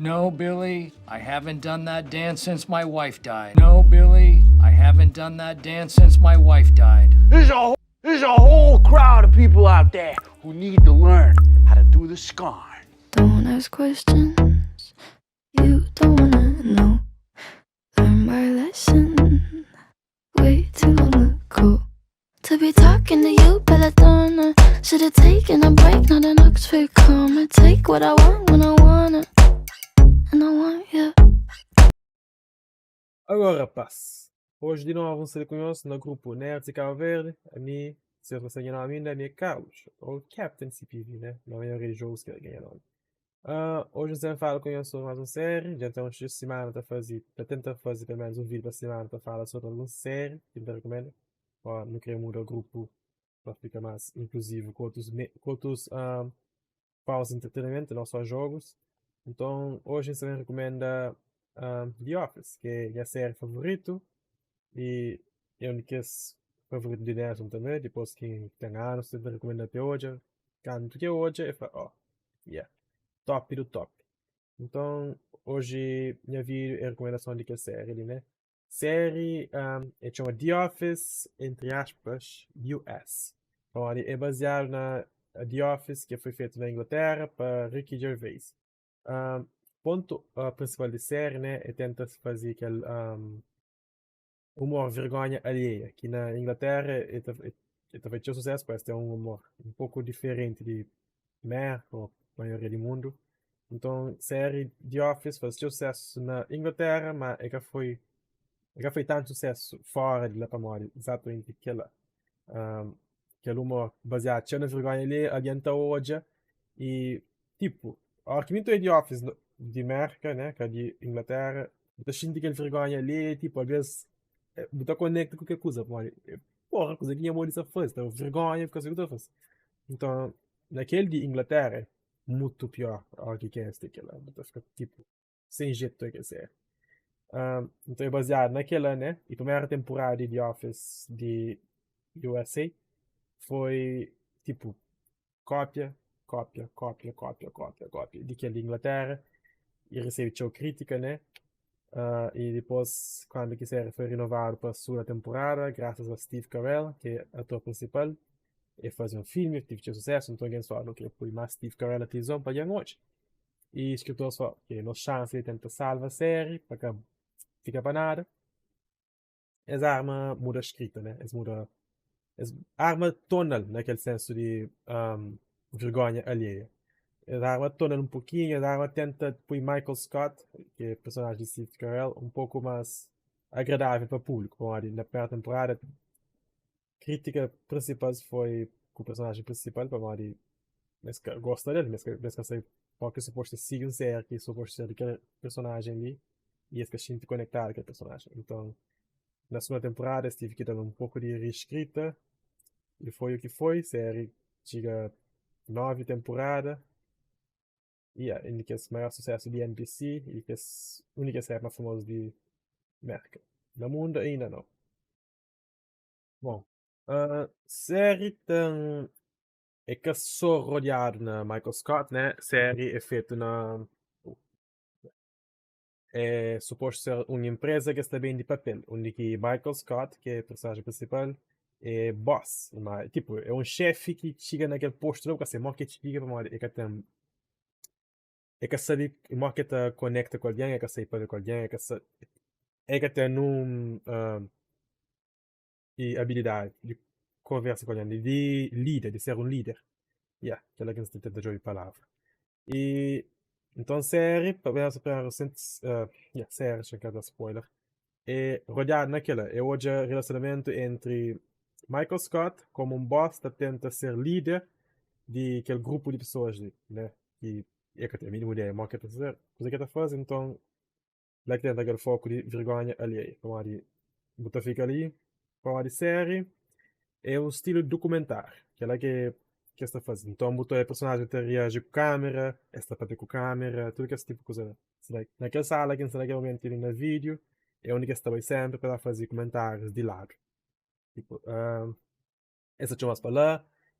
No, Billy, I haven't done that dance since my wife died. No, Billy, I haven't done that dance since my wife died. There's a whole crowd of people out there who need to learn how to do the scarn. Don't ask questions you don't wanna know. Learn my lesson way too long ago. To be talking to you, Belladonna. Should've taken a break, not an Oxford comma. Take what I want when I want it, and I want you. Agora rapaz, hoje di novu N sta li ku nhos na grupu Nerds di Cabo Verde, ami, si nhos ka sabe nha nomi inda, ami é Carlos, ou Captain CPV, né, na maioria di jogus ki el nha nomi. Hoje N sta ben fala ku nhos sobri más un série, dja N ten uns 3 simana ta faze, ta tenta faze pelo menos un vídeo pa simana ta fala sobri algun série ki N ta rekumenda, pa nu kre muda grupu pa fika más inkluzivu ku otus ku otus formas di entretenimento, não só jogos. Nton, hoje N sta ben rekumenda The Office, ki é nha série favoritu e é un di kes favoritu di Nelson tanbê, dipôs ki N ten anus ta rekumenda pa e odja, kantu ki e odja e fla, oh, yeah, top do top. Nton, oji nha vídeo é rekumendason di kel série li, né? Série é txoma The Office, entre aspas, US. Pamodi é baziadu na The Office ki foi fetu na Inglaterra pa Ricky Gervais. Pontu prinsipal di série, né, é tenta faze kel humor vergonha alheia, ki na Inglaterra é ta é ta fai txeu susesu, pa es ten un humor un poku diferenti di Merka ô maioria di mundu. Nton série The Office faze txeu susesu na Inglaterra, ma é ka foi é ka foi tantu susesu fora di la pamodi izatamenti kela. Kel humor baziadu txeu na vergonha alheia, algen ta odja i Tipu, óras ki mi ta odja The Office di Merka, né, ka di Inglatéra, bu ta xinti kel vergonha li, tipu, alvês bu ta konekta ku kel kuza, pamodi porra, kuza ki nha modi sta faze, ta vergonha ku kuza ki bu ta faze. Nton, na kel di Inglatéra é mutu pior óras ki kes ten kel-la, bu ta fika tipu sen jetu di kel séri. Nton é baziadu na kel-la, né, i primeru tenporada di The Office di USA foi tipu kópia, kópia, kópia, kópia, kópia, kópia di kel di Inglaterra e resebe txeu krítika, né? E dipôs, kandu ki série foi renovadu pa segunda temporada, grasas a Steve Carell, ki é ator prinsipal, e faze un filmi ki tive txeu susésu, nton gen fla, nu kre poi más Steve Carell na tilivizon pa gen odja. E skritores fla, ok, nos xansi di tenta salva série pa ka fika pa nada. Es arma muda skrita, né? Es muda es arma tonal na kel sensu di um, vergonha alheia. Es arma tonal un pokinhu, es arma tenta pui Michael Scott, ki é personajen di Steve Carell, un poku más agradável pa públiku, pamodi na primeira temporada Kritika prinsipal foi ku personajen prinsipal pamodi es ka gosta del, es ka es ka sabe pamodi ki supostu es sigi un seri ki supostu ser di kel personajen li i es ka xinti konektadu ku kel personajen. Nton, na sugunda tenporada es tive ki da-l un poku di riskrita i foi u ki foi, seri txiga 9 tenporada i ya, un di kes maior susesu di NBC i kes un di kes seri más famozu di Merka. Na mundu ainda nau. Bon, série ten é ka só rodiadu na Michael Scott, né? Série é fetu na é supostu ser un enpresa ki es ta bende papel, undi ki Michael Scott, ki é personajen prinsipal, é boss, ma tipu é un xefi ki txiga na kel postu la, bu ka sabe modi ki el txiga pamodi el ka ten el ka sabe modi ki el ta konekta ku algen, el ka sabe pâpia ku algen, el ka sabe el ka ten un i abilidadi di konversa ku algen, di lida, di ser un lider. Ya, kel-la ki N sta tenta djobe palavra. I nton séri, pa pensa ya, séri, xa N ka da spoiler, é rodiadu na kel-la. É odja rilasionamentu entri Michael Scott komu un boss ta tenta ser lider di kel grupu di pesoas li, né, ki el ka ten minimu ideia modi ki el ta ser, kuze ki el ta faze, nton La ki tenta kel foku di vergonha alheia pamodi bu ta fika li pamodi série é un stilu di dokumentáriu kel-la ki ki es ta faze nton bu ta odja personajen ta reaji ku kamera es ta papia ku kamera tudu kes tipu kuza la na kel sala ki N sta na kel momentu li na vídiu é undi ki es ta bai senpri pa ta faze kumentárius di ladu tipu es ta txoma-s pa la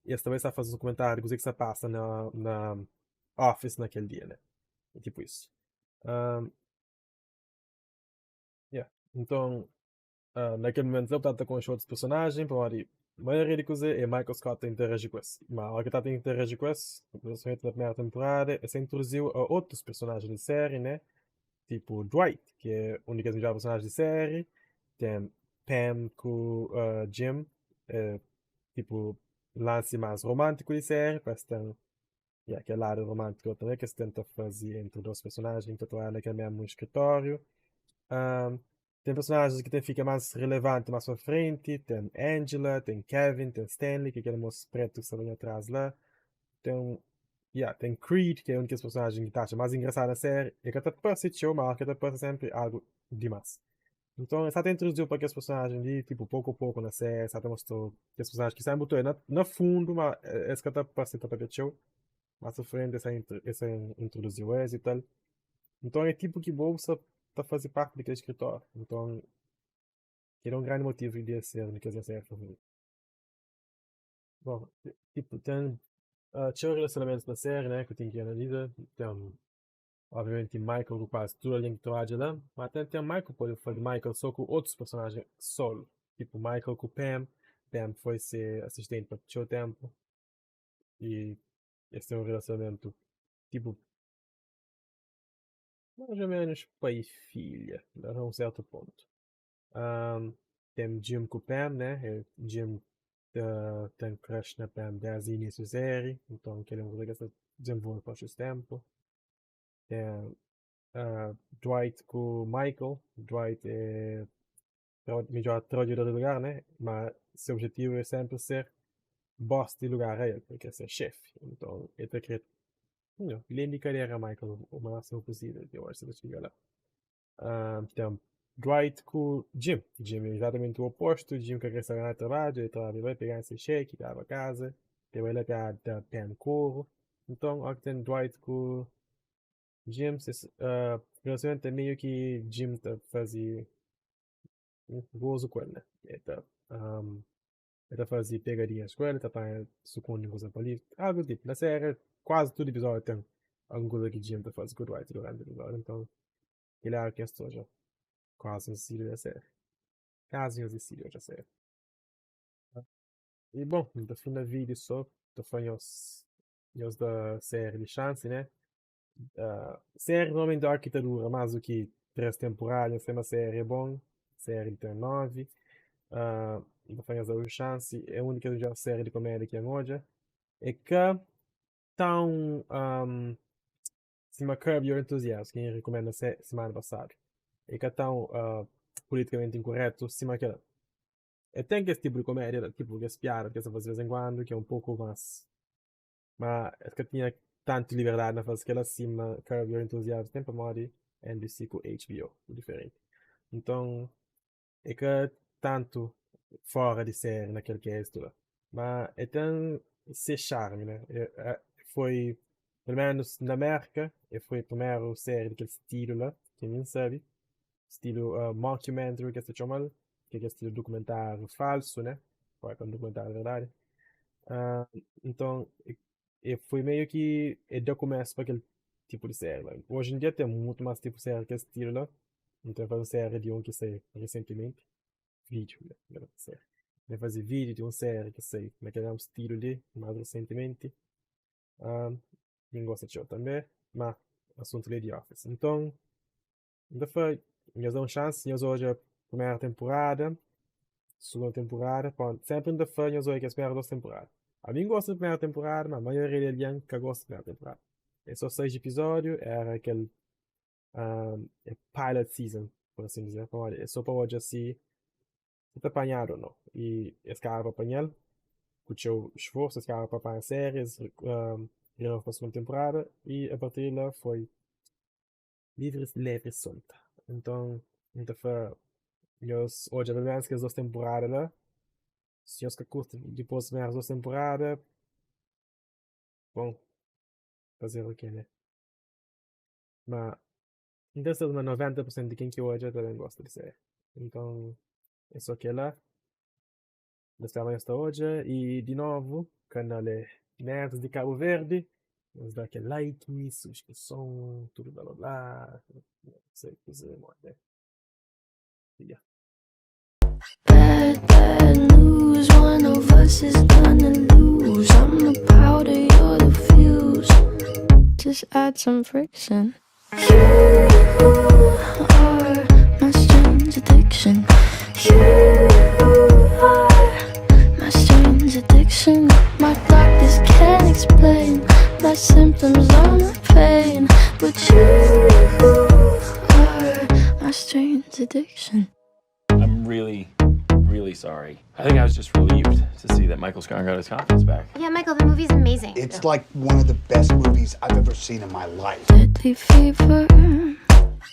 i es ta bai sta faze un kumentáriu di kuzê ki sta pasa na na office na kel dia, né? É tipu isu. Um, yeah. Nton, uh, na kel momentu la bu ta ta konxe otus personajen, pamodi maioria di kuze é Michael Scott ta interaji ku es. Ma ora ki ta ta interaji ku es, principalmente na primeira temporada, es ta introduziu a otus personajen di série, né? Tipo Dwight, ki é un di kes midjor personajen di série, ten Pam ku uh, Jim, eh, tipo lansi más romántiku di série, pa es ten yeah, kel ladu romántiku tanbê ki es tenta faze entri dos personajen ki ta trabadja na kel mesmu skritóriu. Um, ten personajens ki ta fika más relevanti más pa frenti, ten Angela, ten Kevin, ten Stanley, ki é kel moço pretu ki sta bem atrás lá. Ten, yeah, ten Creed, ki é un di kes personajen ki ta atxa más engrasadu na série. E ka ta parse txeu, ma ora ki ta parse sempre algu dimas. Nton, es sa ta introduziu pa kes personajen li, tipo, poku a poku na série, sa ta mostrou kes personajen ki sempre bu ta na, na fundu, ma es ka ta parse ta papia txeu. Mas pa frenti es sa es sa introduziu es e tal. Nton, é tipo ki bo sa ta faze parti di kel skritóriu. Nton, kel é un grandi motivu di es ser un di kes nha série favoritu. Bon, tipo, ten uh, txeu relacionamentus na série, né, ku ten ki analiza. Ten Obviamenti Michael ku kuazi tudu algen ki trabadja la, ma ten ten Michael pode fla di Michael so ku otus personajen solo, tipu Michael ku Pam, Pam foi se asistenti pa txeu tempu i es ten un relasionamentu tipu mais ou menos pai i filha a un sertu pontu. Um, ten Jim ku Pam, né? Jim ta ten crush na Pam desdi inísiu di série, nton kel é un kuza ki es ta dizenvolve pa txeu tempu. Ten uh, Dwight ku Michael, Dwight é midjor trabadjador di lugar, né? Ma se objetivu é sempri ser boss di lugar a el, el kre ser xefi. Nton el ta kre, you know, lendi kadera Michael o máximo possível, ki eu acho que ta txiga la. Uh, ten Dwight ku Jim. Jim é exatamente o oposto. Jim ka kre sabe nada de trabadju, el trabadja bai pega se xeki, laba kaza, el bai la pa da Pam koru. Nton, ó ki ten Dwight ku Jim, ses uh, relacionamento é meio ki Jim ta faze gozo ku el, né? El ta, um, el ta faze pegadinhas ku el, el ta panha sukundi un kuza pa li, algo tipo. Na série, kuazi tudu episódio ten algun kuza ki Jim ta faze ku Dwight durante episódio. Nton, kel éra ki es ta odja kuazi nhos disidi odja série. Kazu nhos disidi odja série. E bon, N ta finda vídeo so ta fla nhos nhos da série di xansi, né? Uh, série normalmente ora ki ta dura más do ki 3 temporada, nhos sabe ma série é bon, série ten 9. Uh, N ta fla nhos da un xansi, é un di kes midjor série di komédia ki N odja. É ka tão um, sima Curb Your Enthusiasm, ki N rekomenda se semana pasadu. É ka tão uh, politicamente incorreto sima kela. É ten kes tipu di komédia, tipo kes piada ki es ta faze de vez em quando, ki é un poku más Ma es ka tinha tantu liberdadi na faze kela sima Curb Your Enthusiasm ten pamodi NBC ku HBO é diferenti. Nton é ka tantu fora di série na kel kezitu la. Ma é ten se xarmi, né? É, foi, pelo menus na Merka, é foi primeru série di kel stilu la ki mi N sabe, stilu uh, mockumentary ki es ta txoma-l, ki é kel stilu dokumentáriu falsu, né? Pode ka un dokumentáriu di verdadi. Uh, nton, e, e foi meio ki e da kumesu pa kel tipu di série la. Hoje em dia ten mutu más tipu série ki es stilu la. N ten faze un série di un ki sai resentimenti, vídeo, né? Não é série. N faze vídeo di un série ki sai na kel mesmu stilu li, más resentimenti. Um, N gosta txeu tanbê, ma asuntu li é The Office. Nton, N ta fla, nhos da un xansi, nhos odja primeru tenpurada, sugundu tenpurada, prontu, senpri N ta fla nhos odja kes primeru dos tenpurada. Ami N gosta di primeru tenpurada, ma maioria di algen ka gosta di primeru tenpurada. É so 6 epizódiu, era kel um, pilot season, por assim dizer, pamodi é so pa odja si si ta panhadu o no. I es kaba pa panha-l ku txeu sforsu, es kaba pa panha série, es um, renova pa sugundu tenpurada i a partir di la foi Livre, leve, solta. Nton, N ta fla nhos odja pelo menos kes dos temporada la. Si nhos ka kurti dipos primeiras dos temporada, bon, fazer o ke, né? Ma N ten serteza ma 90% di ken ki odja ta ben gosta di série. Nton, é so kela. N ta spera ma nhos ta odja. I di novu, kanal é Nerds di Cabo Verde. Nhos da kel like, subskrison, tudu bla bla bla, N sei kuze modi é. Ya. Bad, bad news. One of us is gonna lose. I'm the powder, you're the fuse. Just add some friction. You are my strange addiction. You are my strange addiction. My doctors can't explain my symptoms or my pain. But you are my strange addiction. I'm really, really sorry. I think I was just relieved to see that Michael Scarn got his confidence back. Yeah, Michael, the movie's amazing. It's like one of the best movies I've ever seen in my life. Deadly fever,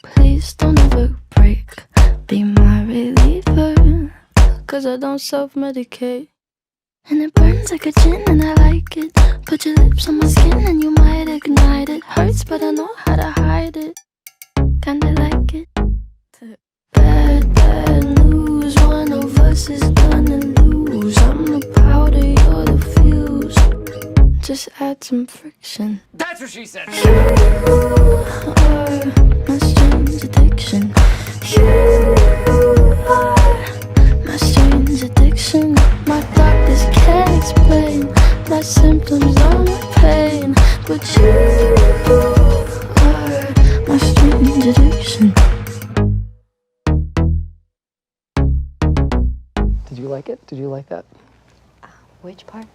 please don't ever break. Be my reliever, 'cause I don't self medicate. And it burns like a gin, and I like it. Put your lips on my skin, and you might ignite it. Hurts, but I know how to hide it. Kinda like it. Bad, bad news. One of us is gonna lose. I'm the powder, you're the fuse. Just add some friction. That's what she said. You are my strange addiction. You are my strange addiction. My doctors can't explain my symptoms or my pain. But you are my strange addiction. Did you like it? Did you like that? Which part?